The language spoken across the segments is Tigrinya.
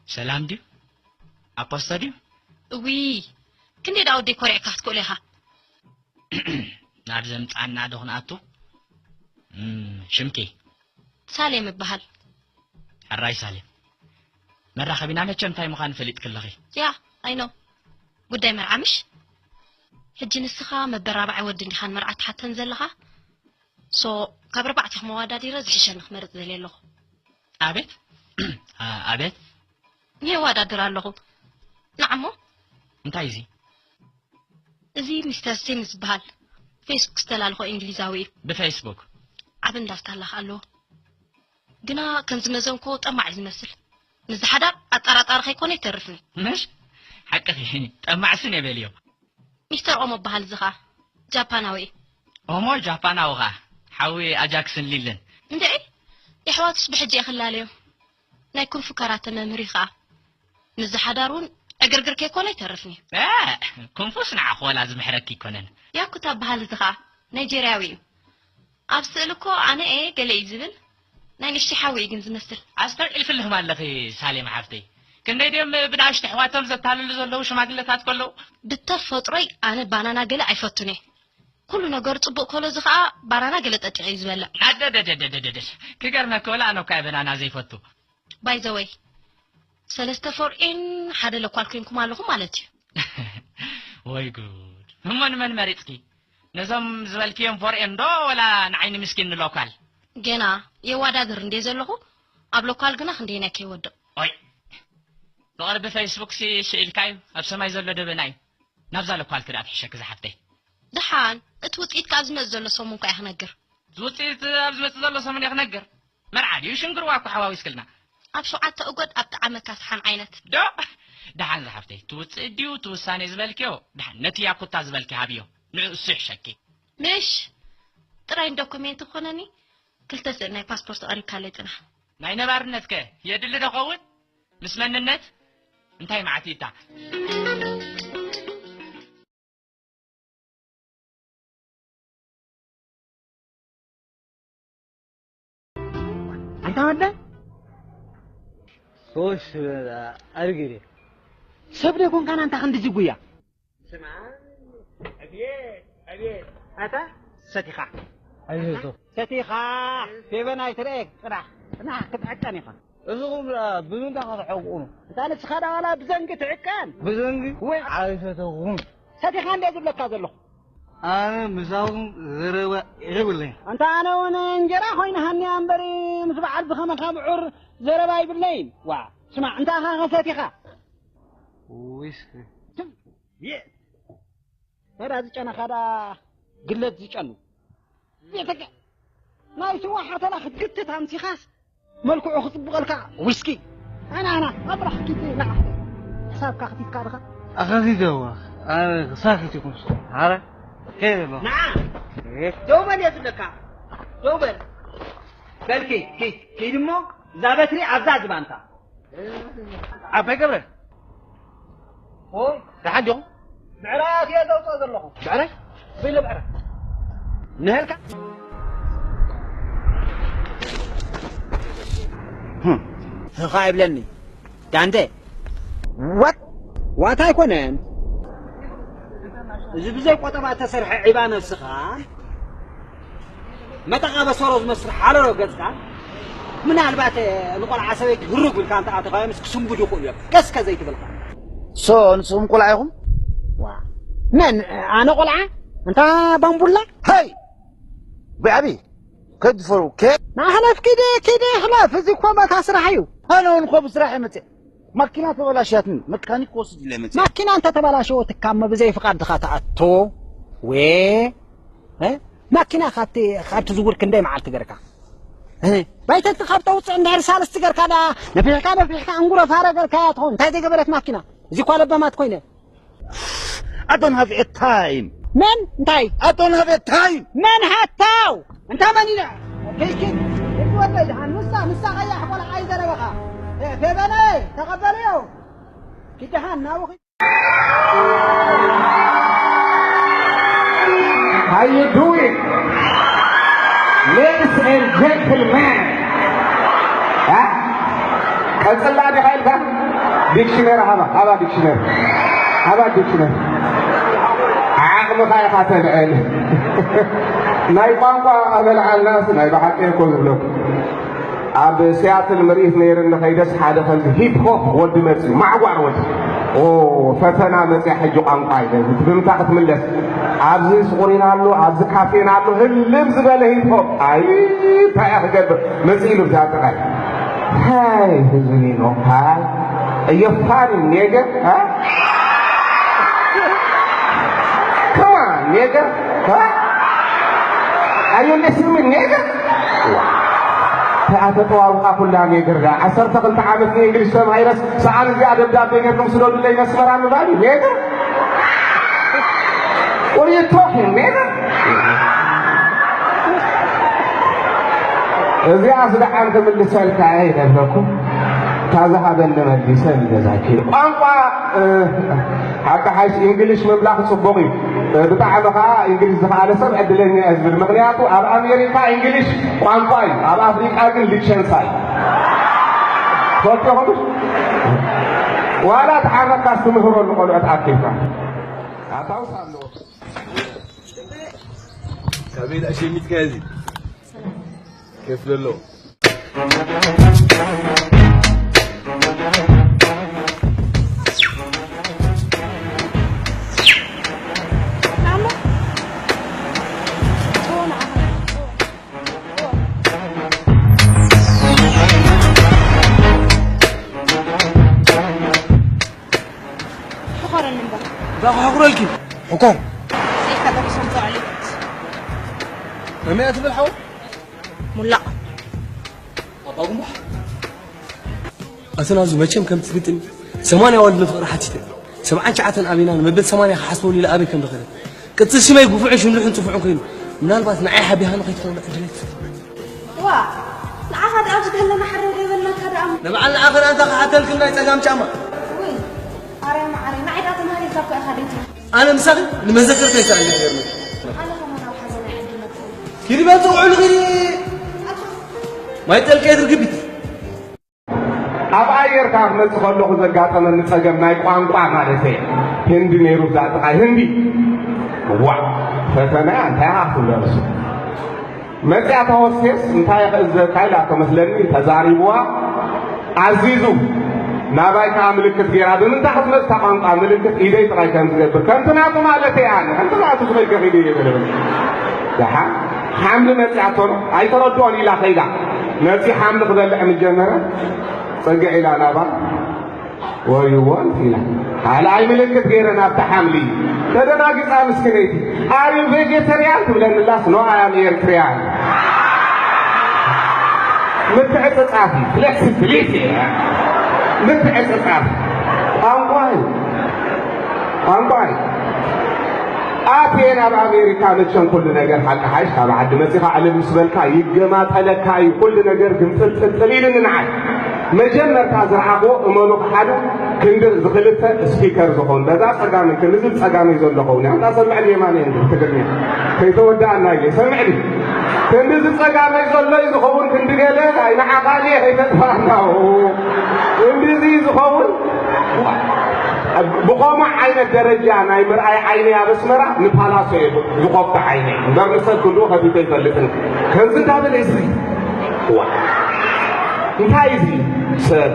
ሰላም ድዩ? ኣፖስቶ ድዩ? እዊ፣ ክንደይ ደኣ ወደይ ኮሪዕካ ክትክእሎ ኢኻ። ናብ ዘምጻና ዶ ክንኣቱ? እም፣ ሽምኪ? ሳሌም እበሃል። ሕራይ ሳሌም። መራኸቢና መቸም እንታይ ምዃኑ ፈሊጥኪ ኣለኺ። ያ፣ I know። ጉዳይ መርዓ ምሽ? ሕጂ ንስኻ መበራብዓይ ወዲ እንዲኻን መርዓ ትሓተን ዘለኻ? ሶ፣ ካብ ኣርባዕቲኹም ኣወዳዲረ ዝሕሸኒ ክመርጽ ደልየ ኣለኹ። ኣቤት? ኣ-፣ ኣቤት? የወዳድር ኣለኹ። ንዓሞ? እንታይ እዚ? እዚ ሚስተር ሴም ዝበሃል ፌስቡክ ዝተላልኾ እንግሊዛዊ እዩ። ብፌስቡክ? ዓቢ እንዳልካ ኣለኻ ኣለዎ። ግና ከም ዝመዘንኮ ጠማዕ እዩ ዝመስል። ምስ ዝሓዳር ኣጠራጣሪ ከይኮነ ይተርፍኒ። ምሽ? ሓቅኺ፣ ጠማዕስን እየ በልዮ። ሚስተር ኦሞ በሃል እዚ ኸኣ ጃፓናዊ እዩ። ኦሞ ጃፓናዊ ኸኣ ሓዊ ኣጃክስን ሊልን። እንድዒ፣ የሕዋቱስ ብሕጂ እየ ክላለዮም። ናይ ኩንፉ ካራተ መምህር እዩ ኸኣ። ምስ ዝሓዳር እውን ዕግርግር ከይኮነ ይተርፍኒ። እ፣ ኩንፉስ ንዓኺ ወላ ዝምሕረኪ ኣይኮነን። ያኩታ በሃል እዚ ኸኣ ናይጀርያዊ እዩ። ኣብ ስእሊ እኮ ኣነ እየ ገለ እዩ ዝብል፣ ናይ ንእሽተይ ሓወይ እዩ ግን ዝመስል። ኣስተውዒልክልህም ኣለኺ ሳሌም ሓፍተይ። ክንደይ ድዮም ብንኣሽቱ ኣሕዋቶም ዘታልሉ ዘለዉ ሽማግለታት ከለዉ? ብተፈጥሮይ ኣነ ባናና ገለ ኣይፈቱን እየ። ኩሉ ነገሩ ጽቡቕ ከሎ እዚ ኸኣ ባናና ገለ ጠጢዑ እዩ ዝበልዕ። ኣደደደደደደደ። ክገርመኪ ወላ ኣነ እኳ እየ በናና ዘይፈቱ። ባይ ዘ ወይ፣ ሰለስተ ፎርኤን ሓደ ለኳል ኮይንኩም ኣለኹም ማለት እዩ። ወይ ጉድ። እሞ ንመን መሪጽኪ? ነዞም ዝበልክዮም ፎርኤን ዶ ወላ ንዓይኒ ምስኪን ንሎኳል? ገና የዋዳድር እንዴ ዘለኹ፣ ኣብ ሎኳል ግና ክንደየናይ ከይወድቕ። ኦይ፣ ብቕርቢ ፌስቡክ ሲ ስኢልካዩ፣ ኣብ ሰማይ ዘሎ ደበና እዩ። ናብዛ ለኳልኪ ደኣ ትሕሸኪ ዝሓፍተይ። ደሓን፣ እቲ ውጽኢት ካብ ዝመጽእ ዘሎ ሰሙን እኳ እየ ክነግር። እቲ ውጽኢት ኣብ ዝመጽእ ዘሎ ሰሙን እየ ክነግር። መርዓ ድዩ ሽንግርዋ እኮ ሓዋዊስክልና። ኣብ ሸውዓተ እጎድ ኣብ ጣዕመካ ሰሓን ዓይነት። ዶ? ደሓን ዝሓፍተይ፣ እቲ ውጽኢት ድዩ እቲ ውሳኔ ዝበልክዮ? ደሓን ነቲ ያኩታ ዝበልኪ ሃብዮ። ንእሱ ይሕሸኪ። ምሽ? ጥራይ ንዶኩሜንት ክኾነኒ ክልተ ስእሊ ናይ ፓስፖርት ቀሪብካለይ ጽናሕ። ናይ ነባርነትከ የድሊ ዶ ኸውን? ምስ መንነት እንታይ መዓት እዩ እታ? ኣንታ ወደ ሶሽ ኣርግሪ ሰብ ደይኮንካና እንታ ክንዲ ዝጉያ ስማ። ኣቤት ኣቤት። ኣታ ሰቲኻ ኣይዞ ሰቲኻ ፌበናይ ትርኤ ጽናሕ ጽናሕ ክትዕቀን ኢኻ። እዚኹም ደኣ ብምንታይ ከተሕቅቁኑ? እንታ ንስኻ ደኣ ዋላ ብዘንጊ ትዕቀን። ብዘንጊ? ወይ። ኣይሰተኹም። ሰቲኻ እንደ ዝብለካ ዘለኹ። ኣነ ምሳኹም ዘረባ የብለይን። ኣንታ ኣነ እውን እንጀራ ኮይንሃኒ እምበሪ ምስ በዓል ዝኸመኻ ምዑር ዘረባ ይብለይን። ዋ፣ ስማዕ፣ እንታይ ኢኻ ሰቲኻ? ዊስኪ። ትም፣ የ-፣ ተራ ዝጨነኻ ደኣ ግለት ዝጨኑ። ቤተከ ናይ ስዋ ሓተላ ክትግትት ኣምሲኻስ መልክዑ ክጽብቐልካ ዊስኪ። ኣና፣ ኣና፣ ኣብራኽ ኪቲ ንዓ። ሕሳብካ ከፊትካ ድኻ? ኣኸፊተዋ። ኣነ ክሳክት ይኹን። ኣረ፣ ከይደ ኣሎ። ንዓ። እህ። ደው በል እየ ዝብለካ። ደው በል። በል ኪድ፣ ኪድ፣ ኪድ እሞ እዛ በትሪ ኣብዛ ዝባንታ። ዓባይ ገብረ። ኦይ፣ ደሓን ዲኹም? ብዕራይ ኣትየ ዘውፅኦ ዘለኹ። ብዕራይ? በይለ ብዕራይ። ንህልካ? ህም። ህኻ ይብለኒ። ዳንተ። ዋት? ዋት ኣይኮነን። እዚ ብዘይ ቆጠባ እተሰርሐ ዒባ ነብስኻ፣ መጠቓ በሰሮ ዝመስል ሓለሮ ገጽካ፣ ምናልባት ንቆልዓ ሰበይቲ ህሩግ ኢልካ እንተ ኣተኻዮምስ ክስንብዱ ይኽእሉ እዮም። ቀስከ ዘይትብልካ። ሶ፣ ንስኹም ቆልዓ ኢኹም? ዋ። መን? ኣነ ቆልዓ? እንታ ባምቡላ? ሃይ! ብዓቢ! ከድፈሩ፣ ከ- ንሕለፍ፣ ኪደ፣ ኪደ፣ ሕለፍ። እዚ እኮ መታ ስራሕ እዩ። ኣነ እውን እኮ ብስራሕ እየ መፅእ። ማኪና ተበላሽያትኒ፣ መካኒክ ክወስድ ኢለ መፅእ። ማኪና እንተ ተበላሸወትካ እሞ ብዘይ ፍቓድ ድኻ ትኣቶ? ወ-፣ እ? ማኪና ካብቲ፣ ካብቲ ዝውር ክንደይ መዓልቲ ገርካ? እ? ባይተቲ ካብ ተውፅእ እንድሕር ሳልስቲ ገርካ ደኣ፣ ነፊሕካ፣ ነፊሕካ፣ እንጉሮ ፋረ ገርካያ ትኸውን። እንታይ ዘይገበረት ማኪና? እዚ እኳ ለባማት ኮይነ። I don't have a time. መን? እንታይ? I don't have a time. መን ሃታው? እንታ መን ኢላ? ከይኪድ። እትወደይ ደሓን ንሳ፣ ንሳ ቀያሕ ቆልዓ እዩ ዘረበኻ። እ፣ ፌበነይ፣ ተቐበልዮ። ኪድ ደሓን ናብኺ። How you doing? Ladies and gentlemen. እ? ቀጽላ ዲኻ ኢልካ? ዲክሽነሪ ሃባ፣ ሃባ ዲክሽነሪ፣ ሃባ ዲክሽነሪ። ዓቕምኻ ኢኻ ተልዕል። ናይ ቋንቋ ኣበልዓልናስ ናይ ብሓቂ እኮ ዝብለኩም። ኣብ ሲያትል ምርኢት ነይርኒ፣ ከይደስ ሓደ ከምዚ ሂፕ ሆፕ ወዲ መፅዩ፣ ማዕጓር ወዲ። ኦ፣ ፈተና መፅያ ሕጂ ቋንቋ ኢለ፣ እቲ ብምንታ ክትምለስ? ኣብዚ ስቑሪን ኣሎ፣ ኣብዚ ካፌን ኣሎ፣ ህልም ዝበለ ሂፕ ሆፕ። ኣይ፣ እንታይ እያ ክገብር? መፅእ ኢሉ ብዛ ጥቓይ። ሃይ፣ ህዝቢ ኖ፣ ሃይ። Are you funny, nigga? Huh? Come on, nigga. Huh? Are you listening, nigga? ተኣተጠዋውቃ ኩላ ኔገር ዳ ዓሰርተ ክልተ ዓመት ንእንግሊሽ ተማሂረስ ሰኣን እዚኣ ደብዳቤ ጌርኩም ስደዱለይ ነስመራ ምባል ኔገር። What are you talking, nigga? እዚኣ ስደዓን ክምልሰልካ እየ ይደለኩ። ታዛ ሃበኒ መሊሰ ንገዛኪ። ቋንቋ፣ እ፣ ሓቂ ሓይሽ እንግሊሽ ምምላኽ ጽቡቕ እዩ። እ፣ ብጣዕሚ ኸዓ እንግሊሽ ዝኸኣለ ሰብ ዕድለኛ እየ ዝብል። ምኽንያቱ ኣብ ኣሜሪካ እንግሊሽ ቋንቋ እዩ፣ ኣብ ኣፍሪቃ ግን ልቸንሳ እዩ። ፈልጥኹም? ዋላ ተሓመካስ ትምህሮ ንቆልዑት ኣኪብካ። ኣታውስ ኣለዎ። ካበይ ደኣ ሸሚትካዮ እዚ? ኬፍ ዘለዎ። ሕኾረኒ እምበር። እንታይ ክሕኹረልኪ? ሕኮር። ስኢልካ ጠቢሶም ተባዕልዮት። ከመይ እያ ትብል ሓወይ? ሙላቕ። ኣባ ጉንባሕ። ኣቶ ናዙ፣ መቸም ከምቲ ግጥም ሰማንያ ዋልድ ንፍቕሪ ሓቲተ። ሰብዓን ትሽዓተን ኣቢና ንመበል ሰማንያ ክሓስበሉ ኢለ ኣበይ ከም ዝኸደ። ቅጽል ሽመይ ግፉዕን ሽምልሑን ጽፉዕን ኮይኑ፣ ምናልባት ንዓይ ሓቢኻ ንኸይትኸውን ዕድል ኣይትፈጥር። ዋ፣ ንዓኻ ደኣ ኣብዚ ከለና ሓረው ዘይበልናካ ደኣ። ንበዓል ንዓኸን ኣንታ ክሓተልክን ናይ ጸጋም ጫማ። ውይ፣ ኣረ መዓረይ፣ ንዓይ ደኣ ተማሃሪርካ እኮ ኢኻ ደይትብል። ኣነ ምሳኺ ንመዘከርታ ይሰኣል ነይርኒ። ኣነ ከማን ኣብ ሓዘን ኣይዕድመኩን። ኪዲ በል ጽውዕሉ ኪዲ። ኣታ። ማይ ጠልቀ ድርግቢት። ኣብ ኣየር ካብ ክመጽእ ከለኹ ዘጋጠመኒ ጸገም ናይ ቋንቋ ማለት እየ። ህንዲ ነይሩ እዛ ጥቓይ ህንዲ። ዋእ፣ ፈተና እንታይ ኢኻ ክትብሎ ንሱ? መጽያ ተወስቴስ እንታይ ክእዘካ ኢላቶ መስለኒ፣ ተዛሪብዋ ኣዚዙ። ናባይ ከኣ ምልክት ገይራ፣ ብምንታይ ክትመጽእ እታ ቋንቋ ምልክት ኢደይ ጥራይ ከም ዝገብር፣ ከምቲ ናቱ ማለት እየ ኣነ፣ ከምቲ ናቱ ዝበልከ ኺዱ እየ በለ። ደሓን ሓምሊ መጽያቶ ነው፣ ኣይተረድኦን ኢላ ከይዳ። ነጺ ሓምሊ ክበልዕ ምስ ጀመረ፣ ጽግዕ ኢላ ናባይ። ወይዎ ኢላ። ካልኣይ ምልክት ገይረ ናብታ ሓምሊ። ተደናጊጻ ምስኪነይቲ። Are you vegetarian? ትብለኒ ኣላስ፣ No, I am Eritrean። ምትዕጽጻፍ እዩ፣ flexibility። ምትዕጽጻፍ። ቋንቋ እዩ። ቋንቋ እዩ። ኣትየ ናብ ኣሜሪካ መቸም ኩሉ ነገር ሓቂ ሓይሽ ካብ ዓዲ መጺኻ ዕልል ምስ በልካ ይገማጠለካ እዩ። ኩሉ ነገር ግምጥልጥልጥል ኢሉኒ ንዓይ። መጀመርታ ዝረኣኽዎ እመኑ ክሓዱ ክንዲ ዝኽልተ ስፒከር ዝኾን በዛ ጸጋመይ ክንዲ ዝብል ጸጋመይ ዘሎ ኸውን እያ። እንዳ ሰምዕ የማነ እንዲ ትግርኛ ከይተወዳእና እየ ሰምዕ ዲ ክንዲ ዝጸጋመይ ዘሎ እዩ ዝኸውን ክንዲ ገለ ኣይንዓቓን እየ ከይተጥፋእና ክንዲ እዚ ዝኸውን ብኸምኡ ዓይነት ደረጃ ናይ ምርኣይ ዓይኒ ኣብ ኣስመራ ንፓላሶ እየ ዝኸፍቶ ዓይኒ እምበር ንሰብ ክንድኡ ከፊተ ይፈልጥን ከምዚ እንዳበለ እዚ ዋ እንታይ እዚ ሰብ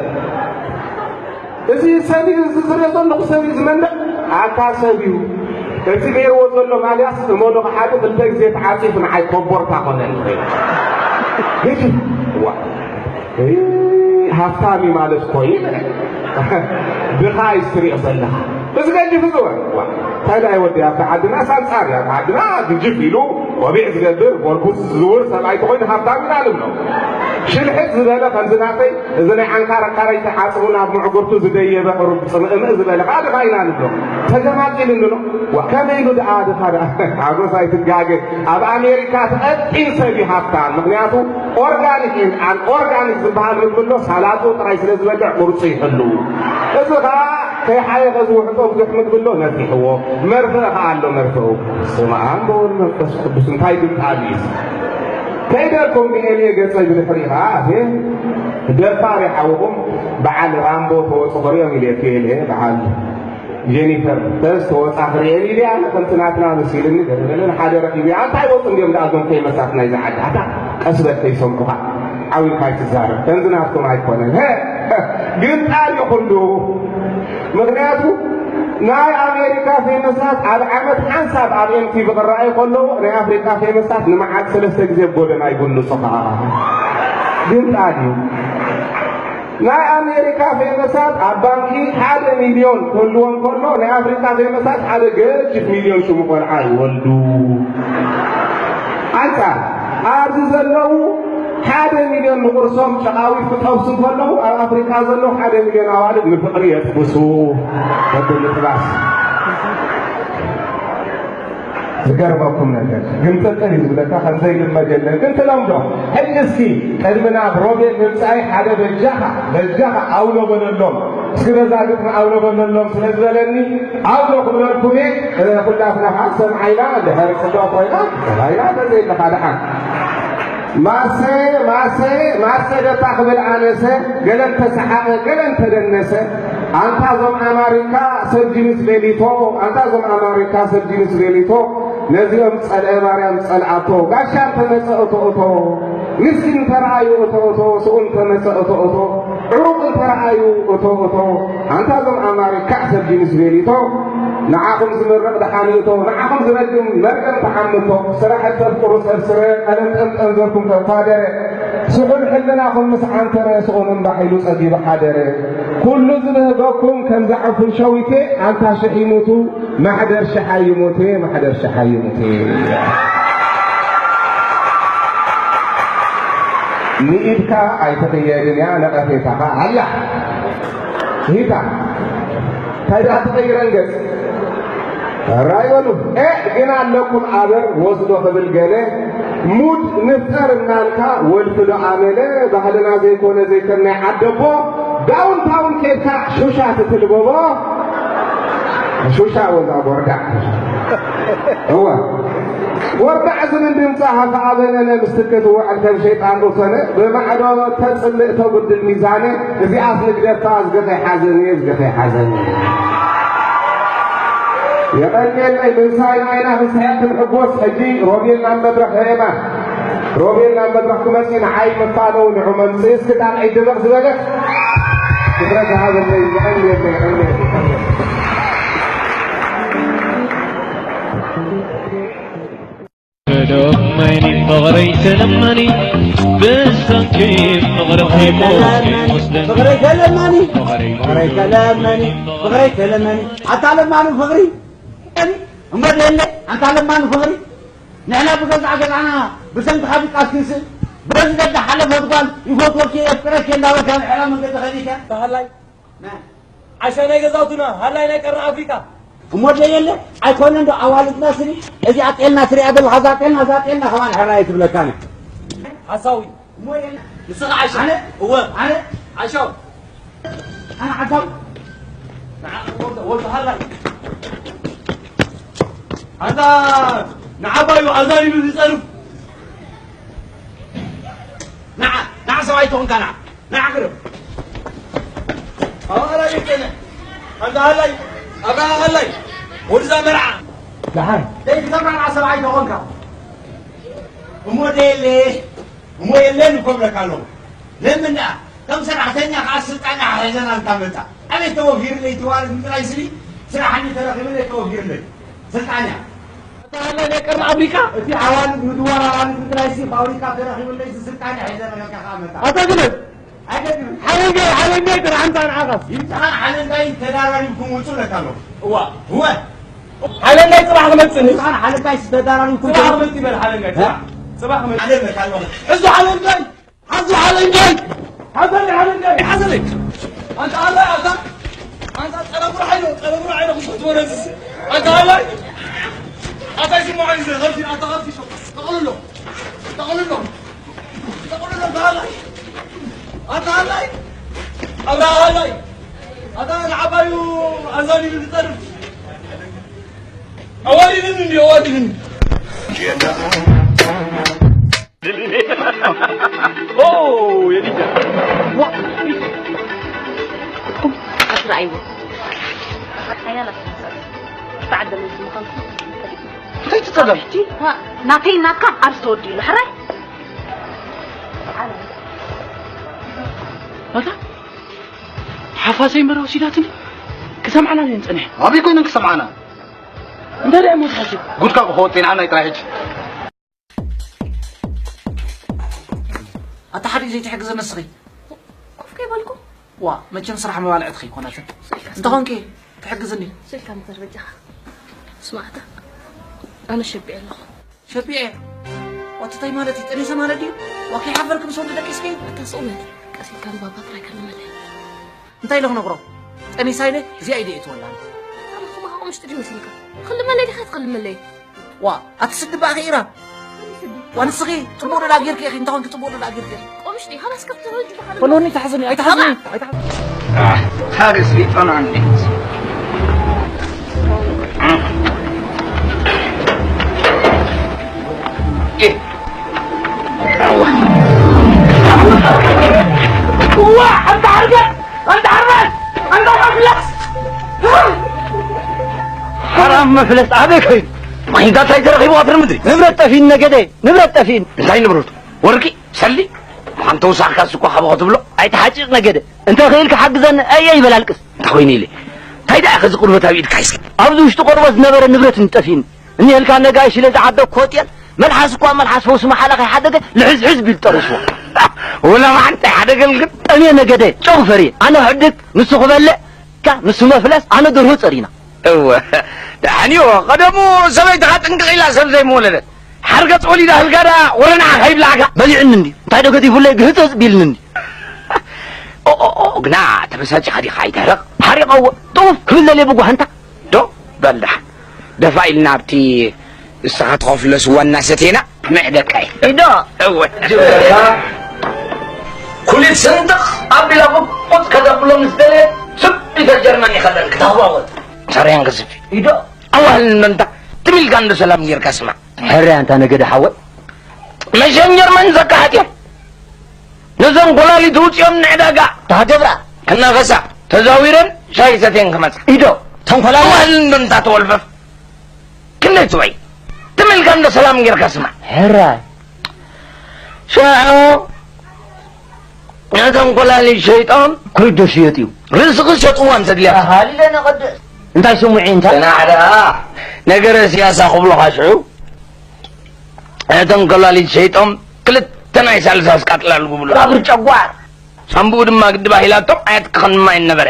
እዚ ሰብ እዩ፣ እዚ ዝሪኦ ዘለኹ ሰብ እዩ ዝመንዕ። ኣታ ሰብ እዩ። እቲ ገይርዎ ዘሎ ማልያስ እመኑ ክሓዱ ክልተ ግዜ ተዓፂፉ ንዓይ ኮቦርታ ኮነኒ። ግዲ ዋ እይ፣ ሃፍታም እዩ ማለት እኮ እዩ። ድኻ እዩ ትሪኦ ዘለኻ። እዚ ገዲፉ ዝወ ዋ እንታይ ዳይ ወዲ ኣብቲ ዓድና ሳንፃር እያ። ዓድና ግጅፍ ኢሉ ቆቢዕ ዝገብር ጎልጉስ ዝዝውር ሰብኣይ ተኾይኑ ሃፍታም ኢና ንብሎ። ሽልሕት ዝበለ ከምዚ ናተይ እዚ ናይ ዓንካረካረይ ተዓጽቡ ናብ ምዕጉርቱ ዝደየበ ቅሩብ ጽምእምእ ዝበለ ከኣ ድኻ ኢና ንብሎ። ተገማጢሉ እንብሎ። ዋ፣ ከመይ ኢሉ ደኣ ድኻ ደኣ? ሓጎስ ኣይትጋገ። ኣብ ኣሜሪካ እቲ ቀጢን ሰብ እዩ ሃፍታም። ምኽንያቱ ኦርጋኒክ እዩ። ኣን ኦርጋኒክ ዝበሃል ምግቢ ኣሎ፣ ሳላጡ ጥራይ ስለ ዝበልዕ ቅርጹ ይሕሉ። እዚ ኸኣ ከይሓየኸ ዝውሕጦ ብዙሕ ምግቢ ኣሎ፣ ነፊሕዎ። መርፍእ ኸኣ ኣሎ፣ መርፍኡ። በስመ ኣብ ወወልድ ወመንፈስ ቅዱስ። እንታይ ግምጣል እዩ እዚ? ከይደልኩም ብኤልየ ገጸይ ብድሕሪ ኸዓ ኣትየ ደፋር ሓውኹም በዓል ራምቦ ተወፁ ክሪኦም ኢለ ክኤልየ በዓል ጀኒፈር ተዝ ተወፃ ክሪኤን ኢለ ኣነ ከምቲ ናትና መሲልኒ ገለገለን ሓደ ረኪቡ ኣንታይ ወፁ እንዲዮም ደኣ እዞም ከይመሳት ናይዚ ዓዲ ኣታ ቀስ በል ከይሰምዑኻ ዓዊድካ ኣይትዛረብ ከምዚ ናትኩም ኣይኮነን ግን ጣል ይኹሉ ምኽንያቱ ናይ ኣሜሪካ ፌመሳት ኣብ ዓመት ሓንሳብ ኣብ ኤምቲቪ ክረኣዩ ከለዉ ናይ ኣፍሪካ ፌመሳት ንመዓልቲ ሰለስተ ግዜ ኣብ ጎደና ይጉንፁ ከዓ ግምጣል እዩ ናይ ኣሜሪካ ፌመሳት ኣብ ባንኪ ሓደ ሚልዮን ክህልዎም ከሎ ናይ ኣፍሪካ ፌመሳት ሓደ ገጅፍ ሚልዮን ሽሙ ቆልዓ ይወልዱ ኣንፃር ኣብዚ ዘለዉ ሓደ ሚልዮን ንቁርሶም ጨቓዊት ክጠብሱ ከለዉ ኣብ ኣፍሪካ ዘለዉ ሓደ ሚልዮን ኣዋልድ ንፍቕሪ የጥብሱ ወዲ ምጥባስ ዝገርመኩም ነገር ግን ጥርጥር እዩ ዝብለካ ከምዘይልመድ የለን ግን ትለምዶ ሕጂ እስኪ ቅድሚ ናብ ሮቤል ምምፃኢ ሓደ በጃኻ በጃኻ ኣውሎ በለሎም እስኪ በዛ ግጥሚ ኣውሎ በለሎም ስለ ዝበለኒ ኣውሎ ክብለልኩም እየ ኩላትና ከዓ ሰምዓይና እንድሕር ፅቡቅ ኮይና ሰማይና ተዘይለካ ደሓን ማሰ ማሰ ማሰ ደታ ክብል ኣነሰ ገለን ተሰሓቐ ገለን ተደነሰ ኣንታ ዞም ኣማሪካ ሰብ ጂንስ ቤሊቶ ኣንታ ዞም ኣማሪካ ሰብ ጂንስ ቤሊቶ ነዚኦም ጸልአ ማርያም ጸልኣቶ ጋሻ እንተመጸ እቶ እቶ ምስኪን እንተረኣዩ እቶ እቶ ስኡ እንተመጸ እቶ እቶ ዕሩቕ እንተረኣዩ እቶ እቶ ኣንታ ዞም ኣማሪካ ሰብ ጂንስ ቤሊቶ ንዓኹም ዝምርቕ ደሓን ይእቶ ንዓኹም ዝረግም መርገም ተሓምቶ ስራሕ እተፍቅሩ ሰብ ስረ ቀለም ጠምጠም ዘርኩም ከም ኳደረ ስሑል ሕልናኹም ምስ ዓንተረ ስኡን እምባሕ ኢሉ ጸጊቡ ሓደረ ኩሉ ዝብህገኩም ከም ዝዓፉን ሸዊቴ ኣንታ ሽሕ ይሙቱ ማሕደር ሽሓ ይሙቴ ማሕደር ሽሓ ይሙቴ ንኢድካ ኣይትቕየድን እያ ነቐፌታኻ ኣላ ሂታ እንታይ ደኣ ትቐይረን ገጽ ራይ በሉ ኤ ግን ኣለኩም ኣበር ወስዶ ክብል ገለ ሙድ ንፍጠር እናልካ ወልፊ ዶ ኣመለ ባህልና ዘይኮነ ዘይከም ናይ ዓደቦ ዳውን ታውን ኬድካ ሹሻ ትትልበቦ ሹሻ ወዛ ጎርዳዕ እወ ጎርዳዕ ዝብል ድምፂ ሃፈ ኣበነነ ምስ ትክት ውዕል ከም ሸይጣን ኡቶነ ብማዕዶ ተፅልእ ተጉድል ሚዛነ እዚኣስ ንግደፋ እዝገ ከይሓዘኒ እዝገ ከይሓዘኒ የቐንየለይ ምንሳይ ናይና ክንስሕቅ ክንሕጎስ ሕጂ ሮቤል ናብ መድረኽ ሄማ ሮቤል ናብ መድረኽ ክመፅእ ንዓይ መፋነው ንዑ መምፅእ እስኪ ጣልዒ ድምቕ ዝበለት ትኩረት ዝሃበለይ የቐንየለይ የቐንየለይ ተለመኒ ፍቕረይ ተለመኒ ብሰንኪ ፍቕርኺ ሞትኪ ወስደኒ ፍቕረይ ተለመኒ ፍቕረይ ተለመኒ ፍቕረይ ተለመኒ ኣታ ለማኒ ፍቕሪ እሞ ደለ ኣንታ ለማኒ ፍቕሪ ንሕና ብገዛእ ገዛእና ብሰንኪ ኻብ ቃስ ክንስእ በዚ ደዳ ሓለፈት ጓል ይፈትወኪ የፍቅረኪ እንዳበልካ ንሕና መንገዲ ኸዲካ ተሃላይ ዓሻ ናይ ገዛውትና ሃላይ ናይ ቀርኒ ኣፍሪቃ እሞ ደየለ ኣይኮነ እንዶ ኣዋልድና ስሪ እዚኣ ጤልና ስሪኣ ዘለኻ እዛ ጤልና እዛ ጤልና ከማን ሕራየ ትብለካኒ ሓሳዊ ንስኻ ዓሻ ኣነ እወ ኣነ ዓሻው ኣነ ዓሻው ወልዱ ሃላይ ኣንታ ንዓባዩ ኣዛሊሉ ዝፀርፍ ንዓ ንዓ ሰብኣይ ተኾንካ ንዓ ንዓ ቅርብ ኣባላ ይቀነ ኣንታ ሃላይ ኣብራ ሃላይ ወድዛ መርዓ ደሓን ዘይትሰምዓ ንዓ ሰብኣይ ተኾንካ እሞ ደየለ እሞ የለን እኮ ብለካ ኣለኹ ለምን ደኣ ከም ሰራሕተኛ ከዓ ስልጣን ሓሒዘና እንታመፃ ኣበይ ተወፊርለይ ትዋልድ ምጥራይ ስሊ ስራሕኒ ተረኺበለይ ተወፊርለይ ስልጣን እያ ናይ ቀርኒ ኣፍሪቃ እቲ ኣዋልድ ምድዋር ኣዋልድ ምጥራይ ሲ ፋብሪካ ተረኺበለይ ስልጣን እያ ሒዘ ነገርካ ከዓ መፃ ኣታ ግለጽ ኣይገድምን ሓለንጋይ ሓለንጋይ ጥራሕ ኣምፃ ንዓኻስ ይምፅኻን ሓለንጋይ ተዳራሪብኩም ውፁ ለካ ኣለኹ እዋ እወ ሓለንጋይ ፅባሕ ክመፅእ ንስኻን ሓለንጋይ ዝተዳራሪብኩም ፅባሕ ክመፅእ ይበል ሓለንጋይ ፅባሕ ፅባሕ ክመፅእ ኣለካ ኣለኹ ሕዚ ሓለንጋይ ሓዚ ሓለንጋይ ሓዘለይ ሓለንጋይ ሓዘለይ ኣንተ ኣላ ኣታ ኣንተ ጸረብሩ ሓይሎ ጸረብሩ ሓይሎ ክስኩት ወረዝስ ኣንተ ኣላ ኣታ ይስማዓኒ ዘኸፊ ኣታ ኸፊ ሸው ጠቕልሎ ጠቕልሎ ጠቕልሎ ኣታ ኣላ ኣታ ኣላ ኣታ ኣላ ኣታ ንዓባዩ ኣዛሊሉ ዝጠርፍ ኣዋዲድኒ እንዲ ኣዋዲድኒ ኦ፣ የዲዳ። ዋ። ኣትረኣይዎ። ሓያላት መሰረት ተዓደለ ዝምዃንኩም። እንታይ ትጸገም? ናተይ ናትካ ኣብ ዝተወዲሉ ሕራይ። ኣታ ሓፋሰይ መረ ወሲዳትኒ ክሰምዓና እየን ጸኒሐ። ኣበይ ኮይነን ክሰምዓና? እንታይ ደኣ እሞ ትሓስብ? ጉድካ ክወጽእ ኢና ናይ ጥራይ ሕጂ። ኣታ ሓዲኡ ዘይትሕግዝኒ ንስኺ? ኮፍ ከይበልኩ። ዋ መቸም ስራሕ መባልዕትኺ ኣይኮነትን። እንተኾንኪ ትሕግዝኒ። ስልካ ምበር በጃኻ። ስማዕታ ኣነ ሸቢዐ ኣለኹ። ሸቢዐ? ዋትታይ ማለት እዩ? ጠኒሰ ማለት ድዩ? ዋ ከይሓፈርኪ ምስ ወዲ ደቂስኪ? ኣታ ስቕ በል። ቀስ ኢልካ ንባባ ጥራይ ከልመለይ። እንታይ ኢለ ክነግሮ? ጠኒሳ ኢለ እዚኣ ኢደ እትወላ። ኣነ ከማኻ ቁምሽጢ ድዩ መሲልካ? ትኽልመለይ ዲኻ ትኽልመለይ? ዋ ኣቲ ስዲ በኣ ኸኢራ። ዋ ንስኺ ጽቡቕ ደዳ ጌርኪ ኢኺ እንተኾንኪ ጽቡቕ ደዳ ጌርኪ ኢኺ። ቆምሽ ዲኻ ባስከት ትህጅ በሓል። በሎኒ ተሓዝኒ ኣይተሓዝኒ ኣይተሓዝኒ። ታገስ ቢጠና እንዴት ዋ ኣንታ ሓርገጽ ኣንታ ሓርገጽ ኣንታ ሓርገጽ ሓራም መፍለስ ኣበይ ኮይኑ ማይንዳ እንታይ ተረኺቡ ኣፍር ምድሪ ንብረት ጠፊን ነገደ ንብረት ጠፊን እንታይ ንብረቱ ወርቂ ሰሊ ሓንቲ ውሳኽካ ስኳ ሓቦ ክትብሎ ኣይትሓጭቕ ነገደ እንተ ኽኢልካ ሓግዘኒ ኣየ ይበል ኣልቅስ እንታይ ኮይኑ ኢለ እንታይ ደኣ ከዚ ቁርበት ኣብ ኢድካ ሒዝካ ኣብዚ ውሽጢ ቆርበት ዝነበረ ንብረት ንጠፊን እኒሀልካ ነጋሽ ኢለ ዝዓደግኩ ሆጤል መልሓስ እኳ መልሓስ ፈውሲ መሓላ ከይሓደገ ልሕዝሕዝ ቢሉ ጠሪስዎ ወላ መዓንጣ ይሓደገል ግን ጠምየ ነገደ ጨው ፈርየ ኣነ ክሕድግ ንሱ ክበልዕ ካ ንሱ መፍለስ ኣነ ደርሆ ጸሪና እወ ደሓንዮ ቀደሙ ሰበይትኻ ጥንቅቕ ኢላ ሰብ ዘይምወለደት ሓርገጽ ወሊዳ ህልጋዳ ወረንዓ ከይብላዕካ በሊዕኒ እንዲ እንታይ ዶ ገዲፉለይ ግህጽጽ ቢልኒ እንዲ ግና ተበሳጭኻ ዲኻ ኣይተህረቕ ሓሪቐዎ ጥውፍ ክብል ለልየ ብጓህንታ ዶ በል ደሓን ደፋ ኢልና ኣብቲ ንስኻ ትኸፍሎ ስዋ እናሰቴና ምዕደካ እዩ ኢዶ እወ ጅብለካ ኩሊት ስንጥቕ ኣቢላ ቁጥቁጥ ከተብሎ ምስ ደለየት ስብ ኢተ ጀርመን ይኸደን ክተኽባወት ሰሪያን ክስፊ ኢዶ ኣዋህል እንዶ እንታ ትም ኢልካ እንዶ ሰላም ጌርካ ስማዕ ሕርያ እንታ ነገደ ሓወይ መሸን ጀርመን ዘካሕት እዮም ነዘን ኮላሊት ውፅኦም ንዕዳጋ ታደብራ ክናኸሳ ተዛዊረን ሻይ ሰትየን ክመፃ ኢዶ ተንኮላሊ ኣዋህል እንዶ እንታ ተወልፈፍ ክንደይ ትበይ ትም ኢልካ እንዶ ሰላም ጌርካ ስማዕ ሕራይ ሽዑ ነቶም ኮላሊት ሸይጦም ኮይዶ ሽየጥ እዩ ርእሲ ክሸጥዎ እንተድልያ ሃሊለ ነቐድስ እንታይ ስሙዒ እንታይ ናዕዳ ነገረ ስያሳ ክብሉኻ ሽዑ ነቶም ኮላሊት ሸይጦም ክልተ ናይ ሳልሳ ስቃጥላ ልጉብሉ ኣብር ጨጓር ሳምቡኡ ድማ ግድባ ሂላቶም ኣየትክኸን ማይ ነበረ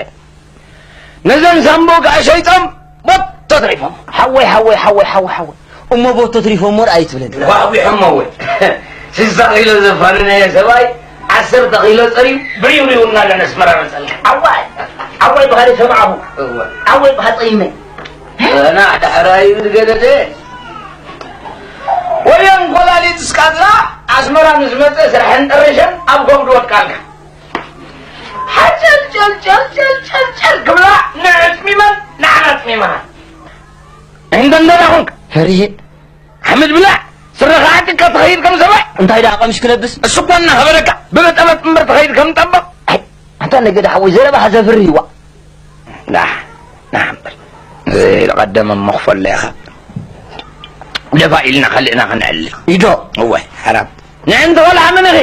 ነዘን ሳምቦ ከኣ ሸይጦም ቦቶ ተሪፎም። ሓወይ ሓወይ ሓወይ ሓወይ ሓወይ እሞ ቦቶ ትሪፎሞ ርኣይ ትብለኒ። ጓዕጒሖሞ እወ። ስሳ ኪሎ ዘፋነነዮ ሰብኣይ ዓሰርተ ኪሎ ጸርዩ ብሪውሪው እናበለ ኣስመራ መጸልካ። ዓዋይ ዓዋይ ብኻ ደይ ሰማዕኹ። እወ። ዓወይ ብኻ ጸይመ። ገና ዳሕራዩ ዝገደደ። ወየን ኮላሊት እስካትላ ኣስመራ ምስ መጸ ስራሐን ጠረሸን ኣብ ጎብዲ ወድቃልካ። ሓጨልጨልጨልጨልጨልጨል ክብላ ንዕጽሚመን ንዓና ኣጽሚመና እንደ እንደና ኾንክ ፈሪሄ ሓመድ ብላዕ ስረኻ ዓጢቕካ ትኸይድ ከም ሰብኣይ እንታይ ደኣ ቀምሽ ክለብስ እሱ እኮ እናኸበረካ ብበጠበጥ እምበር ትኸይድ ከም ጠበቕ ኣይ ኣንታ ነገደ ሓወይ ዘረባኻ ዘፍርህ እዋ ዳ ናሕምር ዝቐደመ መኽፈሎ ኢኻ ደፋ ኢልና ካልእና ከነዕልል ኢዶ እወ ሓራም ንዕንቲ ቆልዓ መን ኢኺ